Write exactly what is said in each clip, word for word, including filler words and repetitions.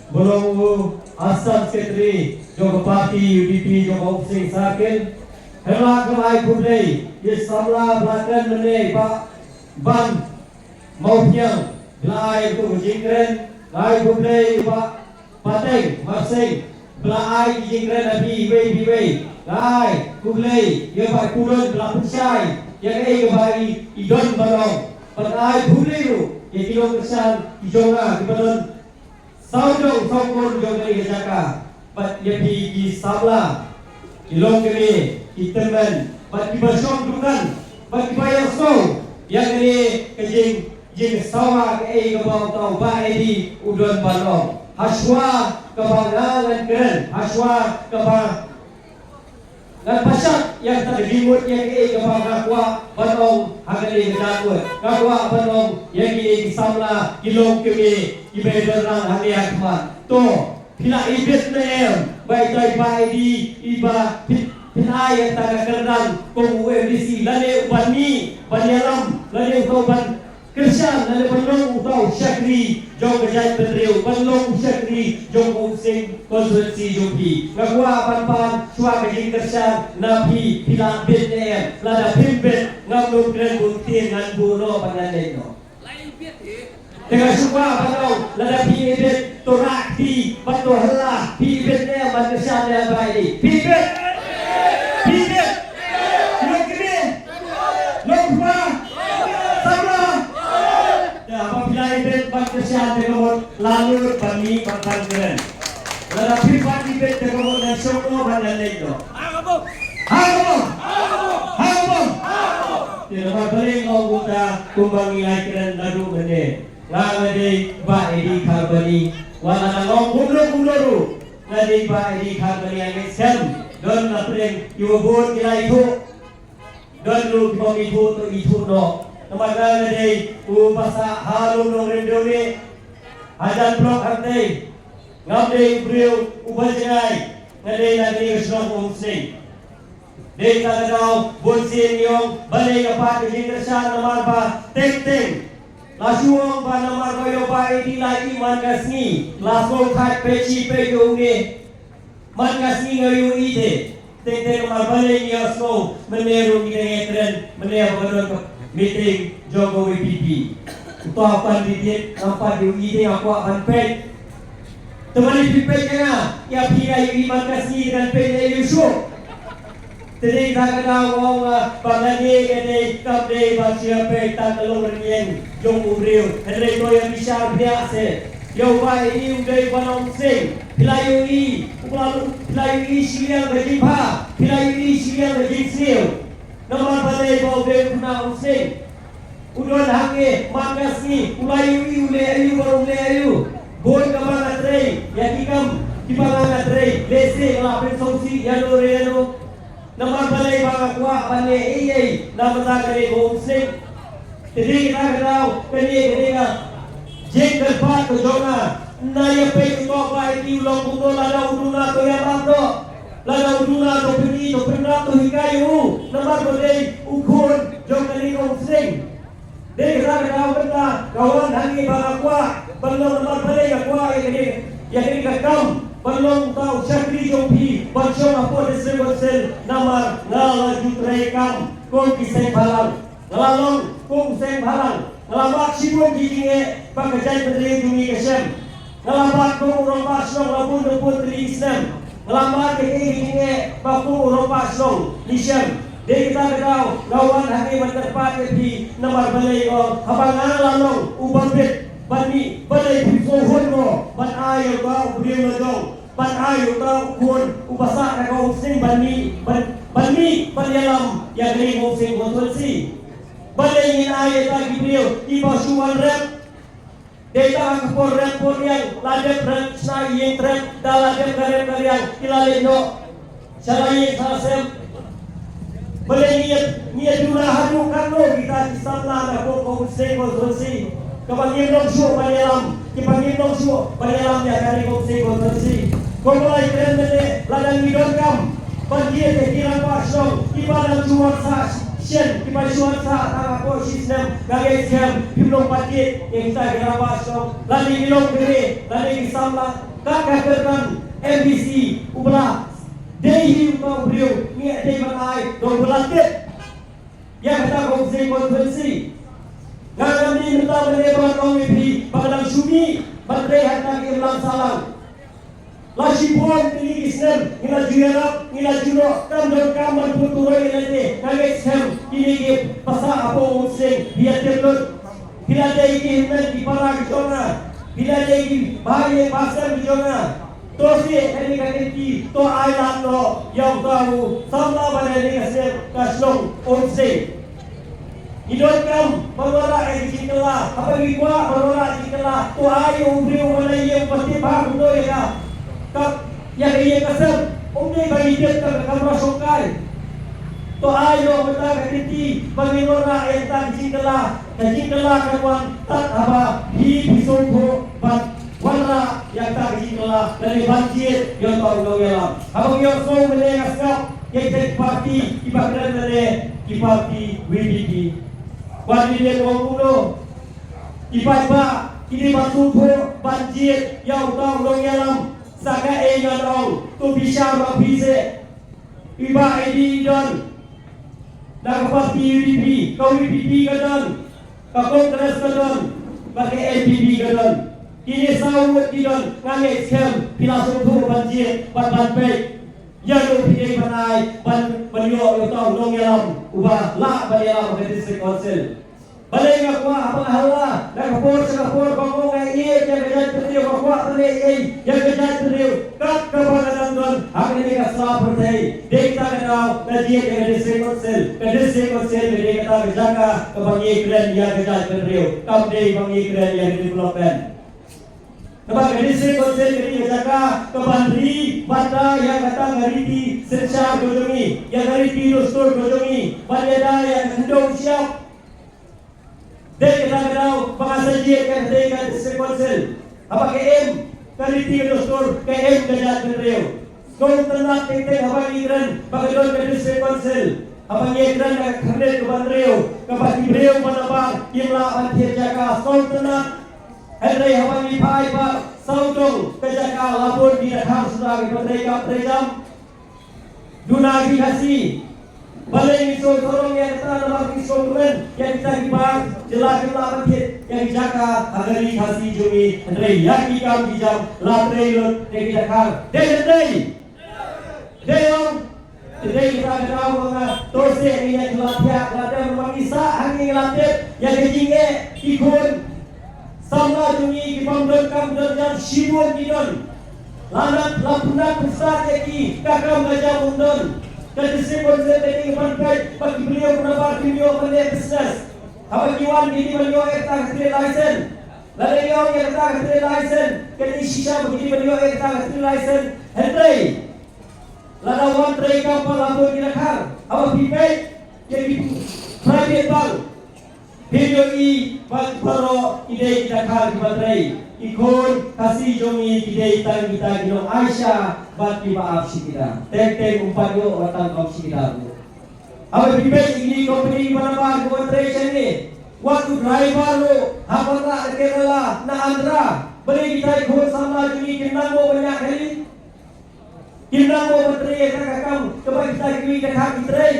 Ba long u Assistant Secretary jong ka party U D P jong ka Umsning Circle. Hynrei nga ai khublei ïa ki samla ba la kren mynne, i Bah Ban Mawphniang ba la ai ïa ka jingkren. Nga ai khublei ïa i Bah Pateng Marsing ba la ai ki jingkren na phi iwei pa iwei. Nga ai khublei ïa i Bah Pudon ba la pynshai ïa kaei kaba i, i don ban ong. Bad nga ai khublei ruh ïa ki nongkyrshan ki jong nga kiba don sawdong sawkun jong kane ka jaka, bad ïa phi ki samla, ki longkmie, ki tymmen, bad kiba shong dukan, bad kiba ïohsngew ïa kane ka jing, jingsawa, kaei kaba uta u Bah Eddie u don ban ong. Hashwa kaba nga ngan kren, hashwa kaba ngan pashat ïa kata ka jingmut, ïa kaei kaba nga kwah ban ong ha kane ka jingmut. Nga kwah ban ong ïa kine ki samla, ki longkmie kiba don lang hangne ha khmat. To, phi la ibit ne em ba ita i Bah Eddie iba phi, phin ai ïa kata ka kyrdan kum u M D C, lane u ban mih ban ïalam, lane uto u ban kyrshan, lane ban long uta u shakri jong ka jaitbynriew, ban long u shakri jong ka Umsning constituency jong phi. Nga kwah ban pan shuwa ka jingkyrshan na phi, phi la bit ne em? Lada phim bit, ngam nud kren bun ktien, ngan buh noh bad ngan leit noh. Te nga shu kwah ban ong, lada phi ibit, to rah kti bad to hella. Phi ibit ne em ban kyrshan ïa i Bah Eddie? Phi ibit? Phi ibit? Long kmie? Long kpa? Samla? Te haba phi la ibit ban kyrshan, te ka mut la lut ban mih ban pan kren. Lada phim pat ibit, te ka mut ngan shong noh bad ngan leit noh. Ha ka bom! Ha ka bom! Ha ka bom! Te namar balei nga ong kumta? Kumba ngi la kren naduh mynne, nga nga dei Bah Eddie Kharbani. Wat la nga ong kumno kumno ruh, nga dei Bah Eddie Kharbani. Hangne shen don na pdeng kiba bun ki la ithuh, don ruh kiba ym ithuh, to ithuh noh. Namar nga nga dei u ba sah ha Lumnong Ryndew ne hajan block hangtei. Ngam dei u briew uba jngai, nga dei na kane ka shnong Umsning. Dei kata ka daw bunsien ngi ong balei ka pat ka jingkyrshan, namar ba teng teng la shu ong ba namar ba ïa u Bah Eddie la ïohi man ka sngi, la sngew khat peit shi peit ïa une. Man ka sngi nga ïohi te. Teng teng namar balei ngi ïohsngew mynne ruh ngi dang ïakren mynne ba ka don ka meeting jong ka V P P. Uta u candidate ngam pat ïohi te, nga kwah ban peit. Te balei phi peit ïa nga? Ïa phi nga ïohi man ka sngi, ngan peit ïa u shuh. Te dei kata ka daw nga ong ba nga dei, nga dei, kam dei ban shu ïa peit tang ka longrynïeng jong u briew. Hynrei to ïa bishar bniah seh. Ïa u Bah Eddie, u dei u ba na Umsning. Phi la ïohi, u ba la, phi la ïohi shiliang ka jingbha, phi la ïohi shiliang ka jingsniew. Namar balei? Ba u dei u khynnah Umsning. U don hangne man ka sngi, u la ïohi u leh aïu bad um leh aïu. Bun kaba nga trei, ïa ki kam kiba nga nga trei, lehse nga la pynsngewsih ïano re ïano. Namar balei? Ba nga kwah ban leh ei ei na bynta kane ka Umsning. Te dei kata ka daw kane ka dei ka jingkyrpad ka jong nga. Ym ïa peit u tok ba ïa ki u long kumno, lada u duna to ïarap noh. Lada u duna to pyni, to pynrap, to hikai u. Namar ba dei u khun jong kane ka Umsning. Dei kata ka daw mynta nga wan hangne ba nga kwah ban long, namar balei nga kwah ïa kane, ïa kane ka kam ban long uta u shakri jong phi ban shong hapoh District Council, namar nga la ju trei kam kum ki seng bhalang. Nga la long kum u seng bhalang, nga la bat shibun ki jingeh ba ka jaitbynriew jong ngi ka shem. Nga la bat kum u rangbah shnong la bun, la bun tylli ki snem. Nga la bat ïa ki jingeh ba kum u rangbah shnong ngi shem. Dei kata ka daw nga wan hangne ban kyrpad ïa phi, namar balei nga ong, haba nga la long u ba bit ban mih, balei phim sngewhun mo ban ai ïa uta u briew la jong, ban ai ïa uta u khun u ba sah na ka Umsning ban mih, ban, ban mih ban ïalam ïa kane ka Umsning constituency? Balei ngin ai ïa kita ki briew kiba shu wan rep? Dei tang ha ka por rep por riang, la dep rep shna ïing trep, da la dep ka rep ka riang ki la leit noh sha la ïing sha la sem. Balei ngi ïa, ngi ïa duna haduh katno kita ki samla na ka Umsning constituency kaba ngim long shuh ban ïalam, kiba ngim long shuh ban ïalam ïa kane ka Umsning constituency? Kumba la ïakren mynne, lada ngi donkam ban jied ïa ki rangbah shnong kiba dang ju wan sah Shen, ki ba shuwa sa tang hapoh shi snem, nga ngeit skhem phim long pat ïa kita ki rangbah shnong, lane ki longkmie, lane ki samla, ka ka kyrdan M D C u ba la dei hi uta u briew, ngi dei ban ai, dong ba la tip ïa kata ka Umsning constituency. Nga ngam dei mynta ban ïa ban ong ïa phi ba ka dang shu mih ban trei ha kata ka imlang sahlang. La shibun tylli ki snem ngi la ju ïarap, ngi la ju noh, kam don kam ban pynturoi ïa lade. Nga ngeit skhem kine ki basa hapoh Umsning phi ïa tip lut. Phi la dei ki hynmen ki para ki jong nga, phi la dei ki bhai baieit ki jong nga. To seh kane ka kynti, to ai lad noh ïa uta u samla ba dei ka shnong, ka shnong Umsning. Ngi donkam ban wanrah ïa ka jingkylla, haba ngi kwah ban wanrah jingkylla, to ai ïa u briew uba la ïeng ba tip bha kumno ïa ka, ka, ïa ka ïing ka sem, um dei ba ngi tip ka kamra shongkai. To ai ïa u mynta ka kynti ba ngin wanrah ïa kata ka jingkylla, ka jingkylla kan wan tad haba phi phi sngewthuh ban wanrah ïa kata ka jingkylla lane ban jied ïa uta u nongïalam. Haba ngi ïohsngew mynne nga sngap ïa kita ki parti kiba kren lane ki parti V P P. Ba ki dei ong kumno, ki paidbah ki dei ban sngewthuh ban jied ïa uta u nongïalam. Sa kaei ngan ong, to bishar ma phi seh. I Bah Eddie i don na ka parti U D P, ka U D P ka don, ka Congress ka don, bad ka N P P ka don. Kine saw ngut ki don, nga ngeit skhem phi la sngewthuh ban jied bad ban peit ïa uno phi dei ban ai ban, ban ïoh ïa uta u nongïalam uba lah ban ïalam ha ka District Council. Balei nga kwah haba nga hala na ka por sha ka por ba nga ong nga ïeit ïa ka jaitbynriew, nga kwah ban ïeit ïa ka jaitbynriew kat kaba nga dang don ha kane ka sla pyrthei. Dei kata ka daw nga jied ïa ka District Council. Ka District Council ka dei kata ka jaka kaba ngi kren ïa ka jaitbynriew, kam dei ba ngi kren ïa ka development. Namar ka District Council ka dei ka jaka kaban ri bynta ïa kata ka riti synshar ka jong ngi, ïa ka riti dustur ka jong ngi, ban ïada ïa ka khyndew shyiap. Dei kata ka daw ba nga sa jied ïa kata ka District Council. Haba ka im ka riti ka dustur, ka im ka jaitbynriew. Sngewtynnat teng teng haba ngi kren ba ka don ka District Council. Haba ngi kren ïa ka khyrnit kaba hynriew kaba ki briew ba nabar kim lah ban thied jaka, sngewtynnat. Hynrei haba ngi phai ba sawdong ka jaka la bun ki dkhar suda kiba trei kam trei jam. Duna ki Khasi. Balei ngi sngewthuh ïa kata, namar ngi sngewthuh ïa kita kiba jylla jylla ban thied ïa ki jaka ha ka ri Khasi jong ngi, hynrei ïa ki kam ki jam la trei lut ïa ki dkhar. Dei hynrei dei ong, te dei kita ka daw ba nga, to seh ngi ïa jylla thiah, la dei ma ngi sah ha ngi la tip ïa ka jingeh ki khun samla jong ngi ki bym don kam don jam shibun ki don. La nat la pynat pynstad ïa ki, ka kam ka jam um don. Ka District Council ka dei ban peit ba ki briew na bar ki briew ban leh business. Haba ki wan ki dei ban ïoh ïa kata ka trade license. Lada ïoh ïa kata ka trade license, ka dei shisha ba ki dei ban ïoh ïa kata ka trade license. Hynrei lada wan trei kam pat la bun ki dkhar. Haba phi peit ïa ki private bank, phin ïohi ba baroh ki dei ki dkhar kiba trei. Ki khun Khasi jong ngi ki dei tang kita ki nong Asia bad kiba ap shi kdar. Teng teng um pat ïoh wat tang kum shi kdar ruh. Haba phi peit ïa kine ki company kiba nabar kiba trei sha ngi, wat u driver ruh haba rah na Kerala, na Andhra, balei kita ki khun samla jong ngi kim nang mo ban ïaid kali? Kim nang mo ban trei ïa kata ka kam kaba kita kiwei ki dkhar ki trei.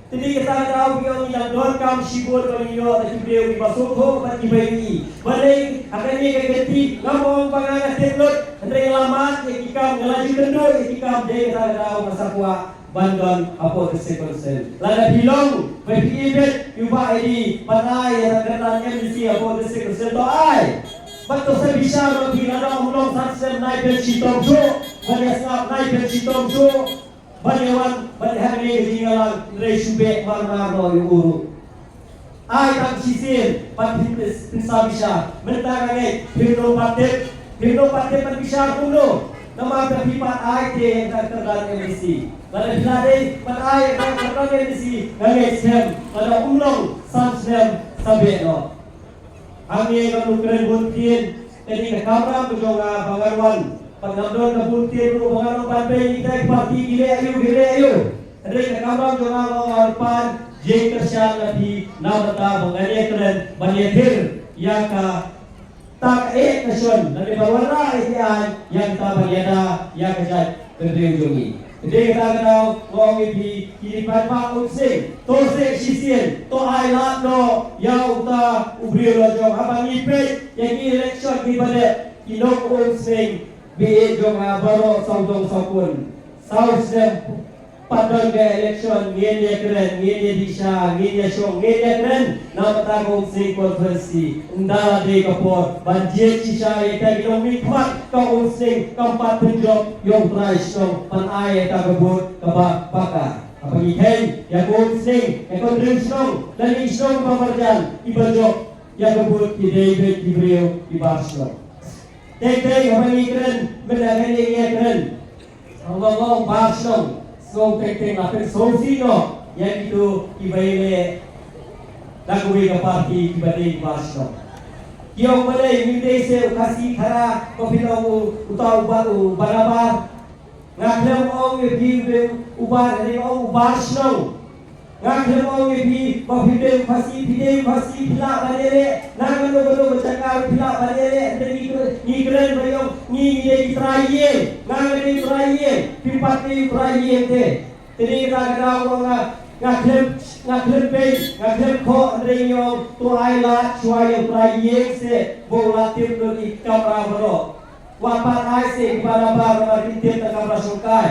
Te dei kata ka daw ngi ong ngi dang donkam shibun ba ngi ïoh na ki briew kiba sngewthuh bad kiba ïohi. Balei ha kane ka kynti ngam ong ba nga nga tip lut, hynrei nga la mad ïa ki kam, nga la ju kynduh ïa ki kam, dei kata ka daw nga sa kwah ban don hapoh District Council. Lada phi long ba phi ïeit bad ïa u Bah Eddie ban ai ïa ka kyrdan M D C hapoh District Council, to ai. Bad to sa bishar ba phi, lada um long san snem, nai peit shitom shuh ban ïa sngap, nai peit shitom shuh ban ïa wan ban ïa ha kane ka jingïalang, hynrei shu beh marmar noh ïa u ruh. Ai tang shisien bad phin pyn-, pynsa bishar. Mynta nga ngeit phim nym pat tip, phim nym pat tip ban bishar kumno. Namar ba phi pat ai te ïa ka kyrdan M D C. Lada phi la dei ban ai ïa ka kyrdan M D C, nga ngeit skhem lada um long san snem sa beh noh. Hangne ngam kren bun ktien, kane ka kamram ka jong nga ba ngan wan. Pat ngam don ka bun ktien ruh ba ngan wan ban peit ïa kita ki parti ki leh aïu ki leh aïu. Hynrei ka kamram jong nga ba ngan wan pan Jingkyrshan na phi na bynta ba ngan ïakren ban ïathir ïa kata ka eh ka shon lane ban wanrah ïa ki aiñ ïa kata ban ïada ïa ka jaitbynriew jong ngi. Te dei kata ka daw nga ong ïa phi, ki dei paidbah Umsning, to seh shisien, to ai lad noh ïa uta u briew la jong. Haba ngi peit ïa ki election kiba dep, ki nong Umsning ba ïeit jong nga baroh, sawdong sawkun, saw snem pat don ka election ngin ïakren, ngin ïadih sha, ngin ïashong, ngin ïakren na bynta ka Umsning constituency. Ynda la dei ka por ban jied shisha ïa kita ki nongmihkhmat ka Umsning, kam pat pynjop ïa u trai shnong ban ai ïa kata ka vote kaba paka. Haba ngi kheiñ ïa ka Umsning, ïa ka Umsning shnong, lane ki shnong ba marjan, kiba jop ïa ka vote ki dei beit ki briew kiba shnong. Teng teng haba ngi kren, mynta kane ngi kren, haba ngi ong bar shnong, sngewthuh teng teng la pynsngewsih noh ïa kito kiba ïaleh da kawei ka party kiba dei bar shnong. Ki ong balei ngim dei seh u Khasi Khara ba phin ong u, uta u ba, u Barabar. Nga khlem ong ïa phi u dei u bar, nga ong u bar shnong. Nga khlem ong ïa phi ba phi dei u Khasi, phi dei u Khasi phi lah ban ïaleh na kano kano ka jaka, phi lah ban ïaleh. Hynrei ngi kren, ngi kren ba ïong ngi, ngi dei ki trai ïing. Nga, nga dei u trai ïing, phi pat dei u trai ïing te. Te dei kata ka daw nga, nga khlem, nga khlem peit, nga khlem khoh, hynrei ngi ong to ai lad shuwa ïa u trai ïing seh ba u la tip lut ïa ki kamra baroh. Wat pat ai seh ïa ki Barabar namar kim tip tang kamra shongkai.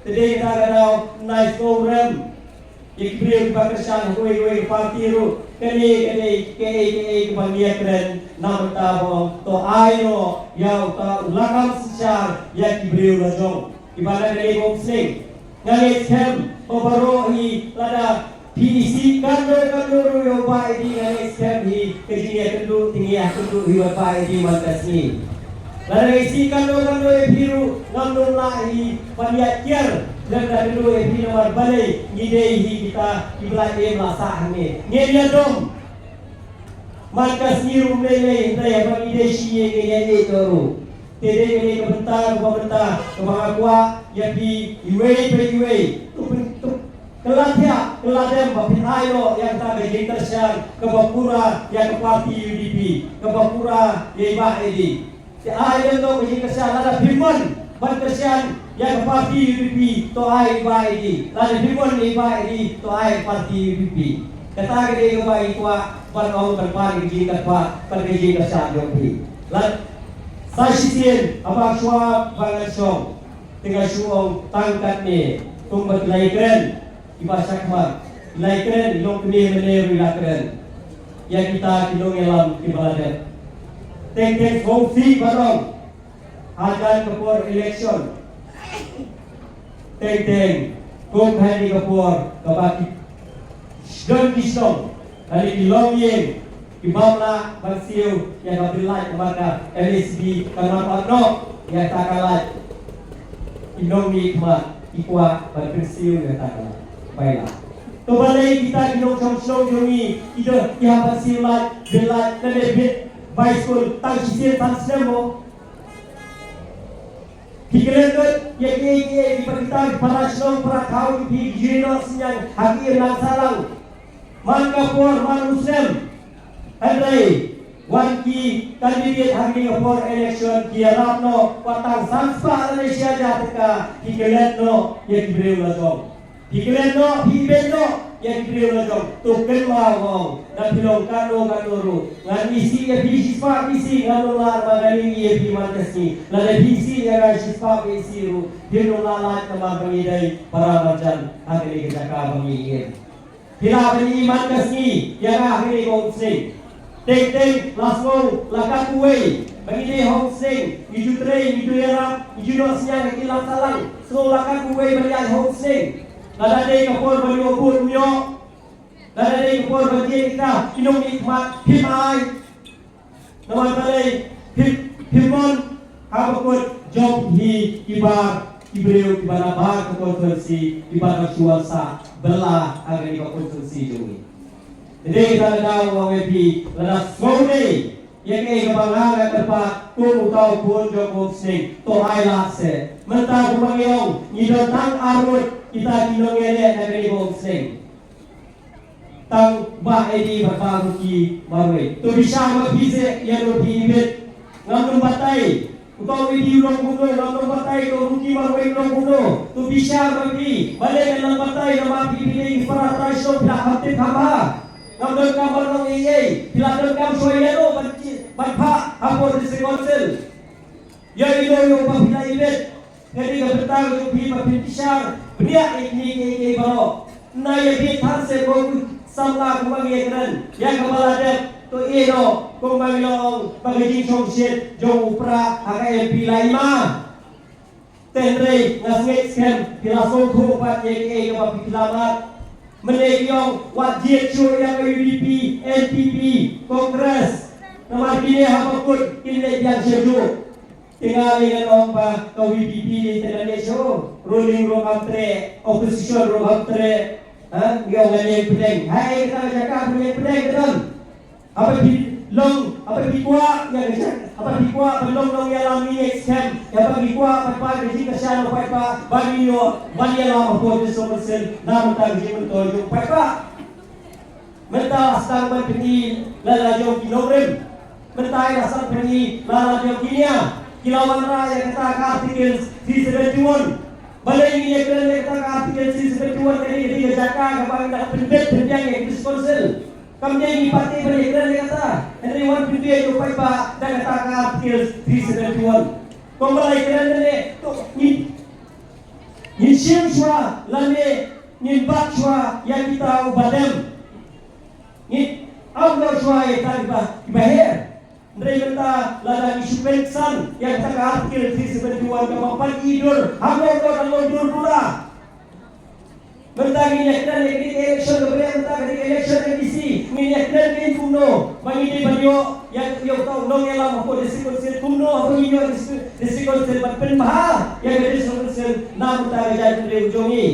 Te dei kata ka daw nai sngewrem ïa ki briew kiba kyrshan ha kawei kawei ka party ruh. Kane ka dei kaei kaei kaba ngi ïakren na bynta ba ong to ai noh ïa uta u lakam synshar ïa ki briew la jong kiba na kane ka Umsning. Nga ngeit skhem ba baroh hi lada phi isih katno katno ruh ïa u Bah Eddie, nga ngeit skhem hi ka jingïakynduh, te ngi ïakynduh hi bad Bah Eddie man ka sngi. Lada ngi isih katno katno ïa phi ruh ngam nang lah hi ban ïaid kiar lem da kynduh ïa phi namar balei, ngi dei hi kita kiba la im la sah hangne. Ngin ïadom man ka sngi ruh ym lei lei, hynrei haba ngi dei shi ïing ngin ïaid ïeit noh ruh. Te dei kane ka bynta, kaba bynta kaba nga kwah ïa phi iwei pa iwei. To pyn, to kylla thiah kylla dem ba phin ai noh ïa kata ka jingkyrshan kaba pura ïa ka party U D P, kaba pura ïa i Bah Eddie. Te ai lem noh ka jingkyrshan, lada phim mon ban kyrshan ïa ka party U D P, to ai i Bah Eddie. Lada phim mon ïa i Bah Eddie, to ai party U D P. Kata ka dei kaba ngi kwah ban ong, ban pan ka jingkyrpad, ban ka jingkyrshan jong phi. Lada sa shisien haba shuwa ba ngan shong, te nga shu ong tang katne, kumba ki la ïakren kiba shakhmat, ki la ïakren, i longkmie mynne ruh i la kren ïa kita ki nongïalam kiba la dep. Teng teng sngewsih baroh ha jan ka por election. Teng teng kum ha kane ka por kaba ki sdang ki sdang, ha kane ki longïing, ki bym lah ban siew ïa ka bill lait namar ka M A C B kan ym pat noh ïa kata ka lait. Ki nongmihkhmat ki kwah ban pynsiew ïa kata ka lait. Bai lah. To balei kita ki nongshong shnong jong ngi ki don, ki hap ban siew lait, bill lait, lane bill bai skul tang shisien san snem mo. Phi klet lut ïa kiei kiei kiba kita ki para shnong para thaw ki, phi ïehnoh synñiang ha ki ïing lang sahlang man ka por man u snem. Hynrei wan ki candidate ha kane ka por election ki ïarap noh wat tang san spah lane shi hajar tyngka, phi klet noh ïa ki briew la jong. Phi klet noh, phi ibeiñ noh ïa ki briew la jong. To kynmaw, nga ong, lada phi long katno katno ruh, ngan isih ïa phi shispah phi isih, ngan ym lah ban ïa phi man ka sngi. Lada phi isih ïa nga shispah phi isih ruh, phim lah lait namar ba ngi dei para marjan ha kane ka jaka ba ngi im. Phi lah ban ïohi man ka sngi ïa nga ha kane ka Umsning. Teng teng la sngew la kat uwei ba ngi dei ha Umsning, ngi ju trei, ngi ju ïarap, ngi ju ïehnoh synñiang ha ki lang sahlang. Sngew la kat uwei ban ïaid ha Umsning. Lada dei ka por ban ïoh vote ym ïoh, lada dei ka por ban jied ïa kita ki nongmihkhmat, phim ai. Namar balei? Phim, phim mon. Haba kut jop hi ki bar ki briew kiba na bar ka constituency, kiba na shuwa sa bylla ha kane ka constituency jong ngi. Te dei kata ka daw nga ong ïa phi, lada sngewdei ïa kaei kaba nga nga kyrpad kum uta u khun jong ka Umsning, to ai lad seh. Mynta kumba ngi ong, ngi don tang arngut kita ki nongïaleh na kane ka Umsning. Tang Bah Eddie bad Bah Ruki marwei. To bishar ma phi seh ïano phi bit. Ngam don batai. Uto Eddie u long kumno, ngam don batai, to Ruki marwei u long kumno. To bishar ma phi. Balei ngam don batai, namar phi phi dei para trai shnong, phi la kham tip kham bha. Ngam donkam ban long ei ei. Phi la donkam shuwa ïano ban chi, ban phah hapoh District Council. Ïa ino ïa uba phi la ibit. Nga dei ka bynta ka jong phi ba phin bishar bniah ïa kine kiei kiei baroh. Nga ïa phi than seh ko u samla kumba ngi ïa kren ïa kaba la dep. To ïeh noh kumba ngi la ong ba ka jingshongshit jong u Prah ha ka M P la i ma. Te hynrei nga sngewsih skhem phi la sngewthuh pat ïa kiei kaba phi la mad. Mynne ki ong wat jied shuh ïa ka U D P, N P P, Congress. Namar kine haba kut kin leh biang sha juh. Te nga lei ngan ong ba ka V P P lei te ngan leh shuh. Ruling ruh kam treh, opposition ruh kam treh. Ha? Ngi ong ngan ïeng pdeng. Hai, kata ka jaka pdeng pdeng ka don. Haba phi long, haba phi kwah ïa ka jaka, haba phi kwah ban long nongïalam ngi ïeng skhem. Haba phi kwah ban pan ka jingkyrshan u paidbah, ban ïoh ban ïalam hapoh District Council na bynta ka jingmyntoi jong u paidbah. Mynta la sdang ban pyni la la jong ki nongrim. Mynta la sdang pyni la la jong ki nia. Ki la wanrah ïa kata ka Article three seventy-one. Balei ngi ïa kren ïa kata ka Article three seventy-one, ka dei ka jaka kaba ngi da pynbeit pynbiang ïa ki District Council. Kam dei ngi parti ban ïa kren ïa kata. Hynrei wan pynbeit ïa u paidbah da kata ka Article three seventy-one. Kumba la ïa kren ne to ngi Ngin shim shuwa lane ngin bat shuwa ïa kita uba dem. Ngin ap noh shuwa ïa kita kiba, kiba her. Hynrei mynta lada ngi shu pynsan ïa kita ka Article three seventy-one kaba pan i dur, ha ka dur, ha ka dur bula. Mynta ngin ïa kren ïa kane ka election kaba ïa mynta kane ka election M D C, ngin ïa kren ngin kumno ba ngi dei ban ïoh ïa, ïa uta u nongïalam hapoh District Council, kumno haba ngi ïoh District, District Council ban pynbha ïa ka District Council na bynta ka jaitbynriew jong ngi.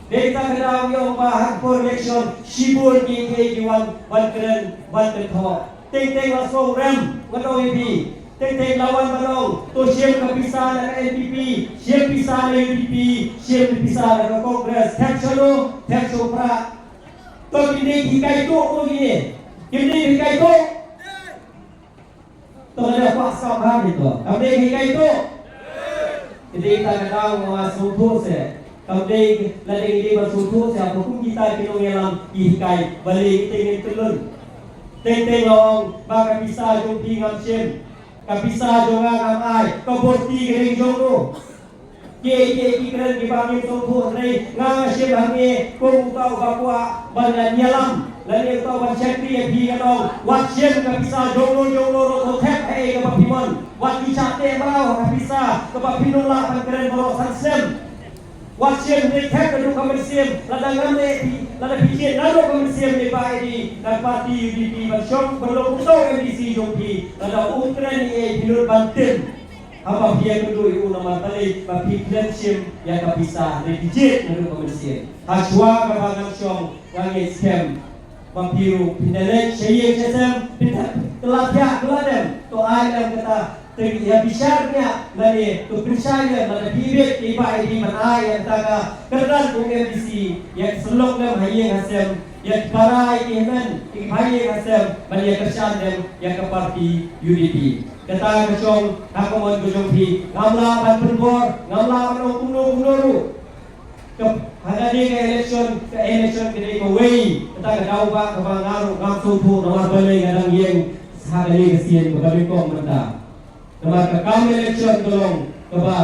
Dei ta ka daw ïa ba ha ka por election shibun ki, ki, ki wan ban kren ban kynthoh. Teng teng la sngewrem, nga ong ïa phi. Teng teng la wan ban ong, to shim ka pisa na ka N P P, shim pisa na U D P, shim pisa na ka Congress. Thep sha no, thep sha u Prah. To kim dei hikai to ko kine. Kim dei hikai to. To ka dei kwah skam ha ni to. Kam dei hikai to. Ki dei ta ka daw nga sngewthuh se. Kam dei la dei dei ba sngewthuh se, apa kum kita ki nongïalam ki hikai, balei kita ngin tylun. Teng teng la ong ba ka pisa jong phi ngam shim. Ka pisa jong nga ngam ai, ka bor ti ka dei jong no. Ki, ki, ki kren kiba ngim sngewthuh, hynrei nga nga shim hangne kum uta uba kwah ban ïalam lane uta uban shakri ïa phi, ngan ong wat shim ka pisa jong no jong no ruh, to thep ha ei kaba phi mon. Wat ïa shah teh mraw ha ka pisa kaba phi nang lah ban kren baroh san snem. Wat shim, hynrei thep naduh ka mynsiem. Lada ngam leh phi, lada phi jied naduh ka mynsiem ne ba ïa ka party U D P ban shong ban long u MDC jong phi, lada um kren ïa ei phi nud ban tim. Haba phi ïakynduh ïa u, namar balei? Ba phi khlem shim ïa ka pisa, hynrei phi jied naduh ka mynsiem. Ha shuwa kaba ngan shong nga ngeit skhem ba phi ruh phin da leit sha ïing sha sem, phin da kylla thiah kylla dem. To ai lem kata, te ïa bishar nia lane to pynshai lem lada phi bit, phi ba ïa phi ban ai ïa kata ka kyrdan u MDC, ïa ka syllok lem ha ïing ha sem, ïa ki para ïa ki hynmen ïa ki ba ïing ha sem ban ïa kyrshan lem ïa ka party U D P. Kata ka shong ha ka mon ka jong phi. Ngam lah ban pynbor, ngam lah ban ong kumno kumno ruh. Ka, ha kane ka election, ka election ka dei kawei, kata ka daw ba kaba nga ruh ngam sngewthuh namar balei nga dang ïeng ha kane ka sien kaba nyngkong mynta. Namar ka kam election ka long kaba,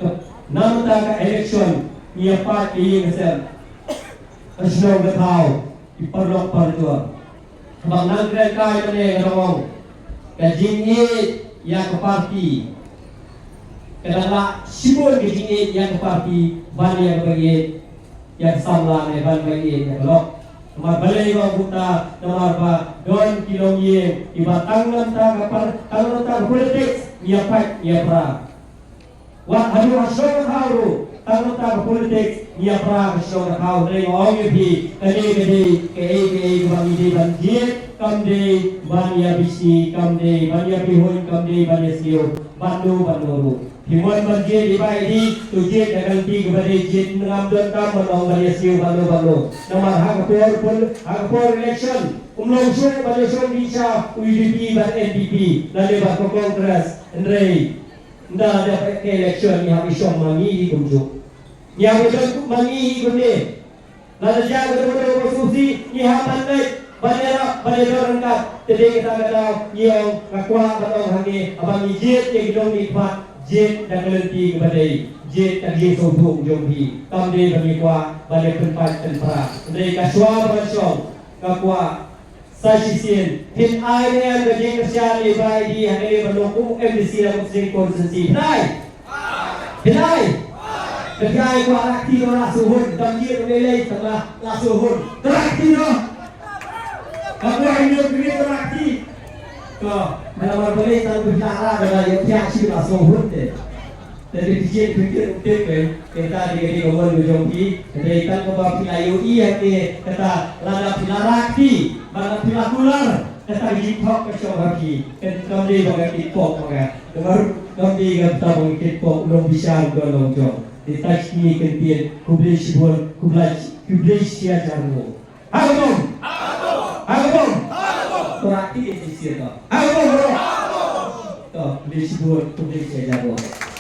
ka, na mynta ka election ngi ïa pait ka ïing ka sem, ka shnong ka thaw. Ki paralok parajor, haba nang kren kai mynne nga ong ka jingïeit ïa ka party, ka dang lah shibun ka jingïeit ïa ka party ban ïa kaba ïeit ïa ka samla ne ban ba ïeit ïa ka lok. Namar balei ba kumta? Namar ba don ki longïing kiba tang na bynta ka par, tang na bynta ka politics ngi ïa pait ngi ïa pra. Wat haduh ha shnong ha thaw ruh Tang mynta ka politics ngi ïa pra ka shnong ka thaw, hynrei nga ong ïa phi, kane ka dei kaei kaei kaba ngi dei ban jied, kam dei ban ïa bishni, kam dei ban ïa bihuiñ, kam dei ban ïa siew, ban no ban no ruh. Phi mon ban jied i Bah Edi, to jied da ka lynti kaba dei, jied, ngam donkam ban ong ban ïa siew ban no ban no. Namar ha ka por pol, ha ka por election, um long shuh ban ïa shong beit sha u U D P bad N P P lane bad ka Congress, hynrei ynda da ka election ngi hap ïa shong ma ngi hi kumjuh. Ngi hap ïa shong ma ngi hi kumne. Lada jia kata kata ka sngewsih, ngi hap ban leit ban ïarap ban ïadon ryngkat. Te dei kata kata ngi ong, nga kwah ban ong hangne, haba ngi jied ïa ki nongmihkhmat, jied da ka lynti kaba dei, jied da ka jingsngewthuh jong phi. Kam dei ba ngi kwah ban ïa pynpait pynpra. Hynrei ka shuwa ba ngan shong, nga kwah sa shisien phin ai ne em ka jingkyrshan ïa i Bah Edi ha kane ban long kum u M D C na Mawsynram constituency. Phin ai? Phin ai? Ka phi ai, kwah rah kti noh, rah shuh hun. Kam jied kum lei lei tang la, rah shuh hun. Ka rah kti noh. Ka kwah ïa u kri ka rah kti. Ka, namar balei tang phi la rah, ka la ïoh phi ai shi, rah shuh hun te. Te phi jied phi kit u tip, eh, kata dei ka dei ka mon ka jong phi. Hynrei tang kaba phi la ïohi hangne, kata lada phi la rah kti bad lada phi la kular, kata ka jingthok ka shong ha phi. Kan kam dei ba nga kit pok ma nga. Namar kam dei kata ba nga kit pok u nongbishar u don long jong. Te tang kine kyntien, khublei shibun, khublei, khublei shi hajar nguh. Ha ka bom. Ha ka bom. To rah kti ïa ki shisien to. Ha ka bom, bro. To, khublei shibun, khublei shi hajar nguh.